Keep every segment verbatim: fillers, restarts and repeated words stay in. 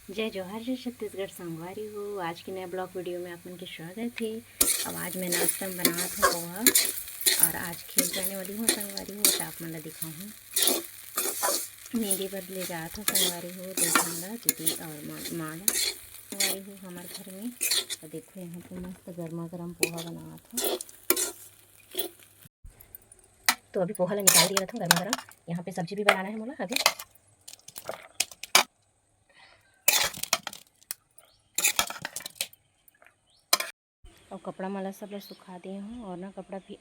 जय जोहार, जय छत्तीसगढ़ संगवारी हो। आज के नया ब्लॉग वीडियो में आप मन के स्वागत हे। अब आज मैं नाश्ता में बनावत हूँ पोहा और आज खेत जाने वाली हूँ संगवारी हो, तो आप मन ला दिखाहूँ। नींदे बर ले जात हूँ संगवारी हो, दो झन ला, दीदी और माँ, माँ ला संगवारी हो हमर घर में। तो देखो यहाँ पे मस्त गर्मा गर्म पोहा बनावत हूँ। तो अभी पोहा ला निकाल दिया था गर्मा गर्म। यहाँ पे सब्जी भी बनाना है मोला अभी। और कपड़ा मन ला सब ला सुखा दिए हूँ और ना कपड़ा भी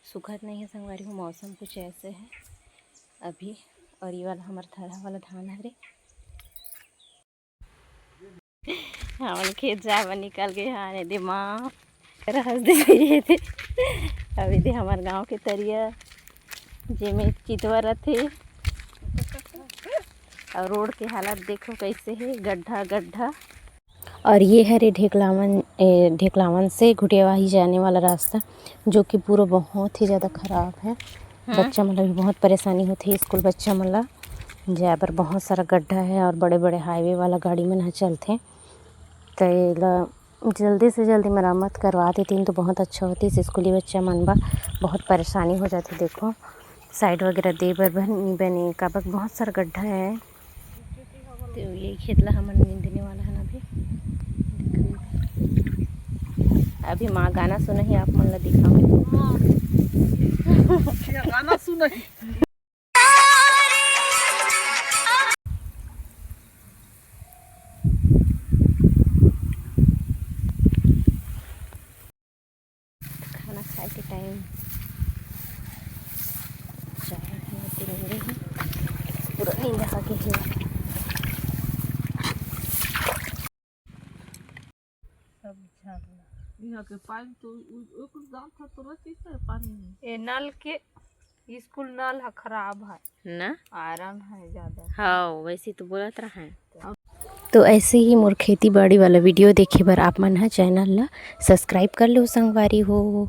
सूखत नहीं है संगवारी हो, मौसम कुछ ऐसे है अभी। और ये वाला हमार थरहा वाला धान हरे, हमन खेत जाए बर निकल गए हन। एदे माँ रहस दे रही थे। अब एदे हमर गांव के तरिया, जेमे चितवा रथे। और रोड के हालत देखो कैसे है, गड्ढा गड्ढा। और ये हरे ढेकलावन, ए, ढेकलावन से घुटेवाही जाने वाला रास्ता, जो कि पूरा बहुत ही ज़्यादा खराब है। हाँ। बच्चा मन ला भी बहुत परेशानी होती है, स्कूल बच्चा मन ला जाए बर बहुत सारा गड्ढा है और बड़े बड़े हाईवे वाला गाड़ी मन ह चलथे। तो एला जल्दी से जल्दी मरम्मत करवा देतिन तो बहुत अच्छा होतिस। स्कूली बच्चा मन बर बहुत परेशानी हो जाथे। देखो, साइड वगैरह दे बर बन-, बने, काबर बहुत सारा गड्ढा है। तो ये खेत ला हमन नींदने वाला है ना अभी। अभी माँ गाना सुनही, आप मन ला दिखाऊँ। हाँ। ये गाना सुनही। खाना खाए के टाइम चाय बनाते रहेंगे। पूरा नींद आ गई है। सब झाड़ना। यहाँ के पानी तो उ-, उ-, कुछ दाम था तो रहती है पानी में। ये नल के, स्कूल नल ह खराब है ना? आयरन है ज़्यादा। हाँ, वैसे तो बोलत रहा है। तो ऐसे ही मोर खेती बाड़ी वाला वीडियो देखे बर आप मन ह चैनल ला सब्सक्राइब कर लो संगवारी हो।